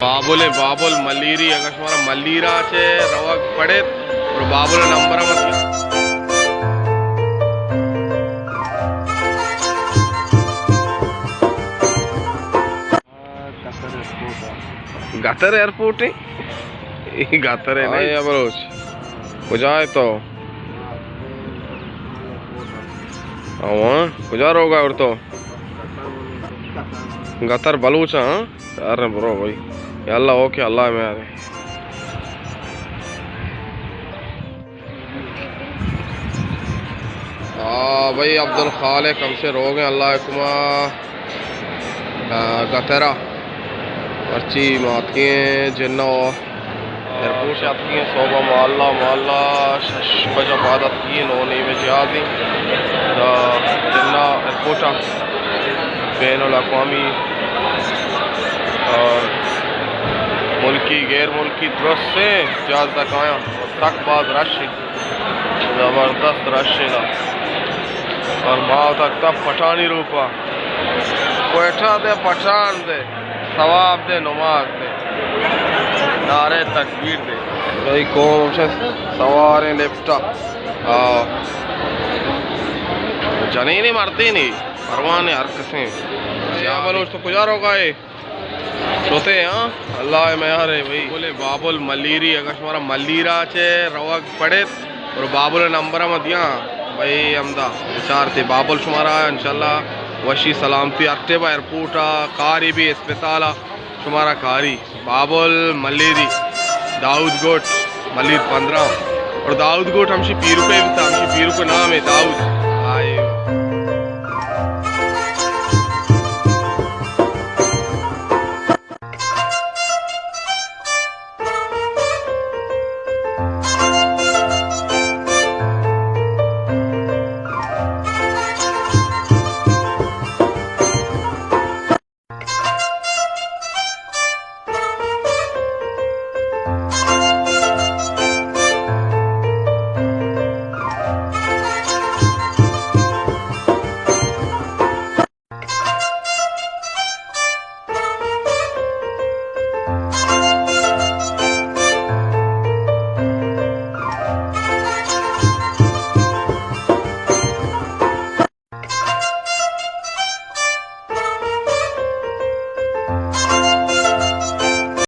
بابل ءَ، بابل ملیری، اگاں شمارا ملیرا چہ روگ پڑیت، اور بابل نمبر ءَ مت۔ گتر ایئرپورٹ ہے؟ گتر ہے نہیں۔ آیا بلوچ، کجا ہے تو؟ آواں، کجا روگا اور تو؟ گتر بلوچ، ہاں؟ یار برو بھائی۔ یا اللہ، اوکے، اللہ میں آ رہے۔ آ، بھائی عبدالخالق ہم سے روگ ہیں، اللہ حکمہ، آ، گترا۔ مرچی ماتکیں جنو ایئرپورٹ اتکیں، صوبہ محلہ، محلہ شش بجہ بعد اتکیں، نو نیم جہازی دا جنہ ایئرپورٹ بین الاقوامی اور ملکی، غیر ملکی درست سے جہاز تک آیا۔ سک باز رش ہے، زبردست رش ہے دا۔ اور ما تک تا پٹھانی روپا، کوئٹہ دے، پٹھان دے، ثواب دے، نماز دے، نعرہ تکبیر دے۔ بھائی قوم ہمشہ سواریں لفٹا۔ آ، جنینے مردینے، پروانے ہر کسیں۔ سیاہ بلوچ تو کجا روگا ہے؟ شتے، ہاں؟ اللہ میار ہے بھائی۔ بولے بابل ملیری، اگر شمارا ملیرا چہ روگ پڑیت اور بابل نمبر ہم دیاں بھائی، ہمدا بچارتے بابل شمارا انشاءاللہ وشی سلامتی ہر ٹیبا ایئرپورٹ آ کاری بھی اسپتال آ شمارا کاری۔ بابل ملیری، داؤد گوٹ، ملیر پندرہ۔ اور داؤد گوٹ ہمشی پیرکے بیتا، ہمشی پیرکے نام ہے داؤد۔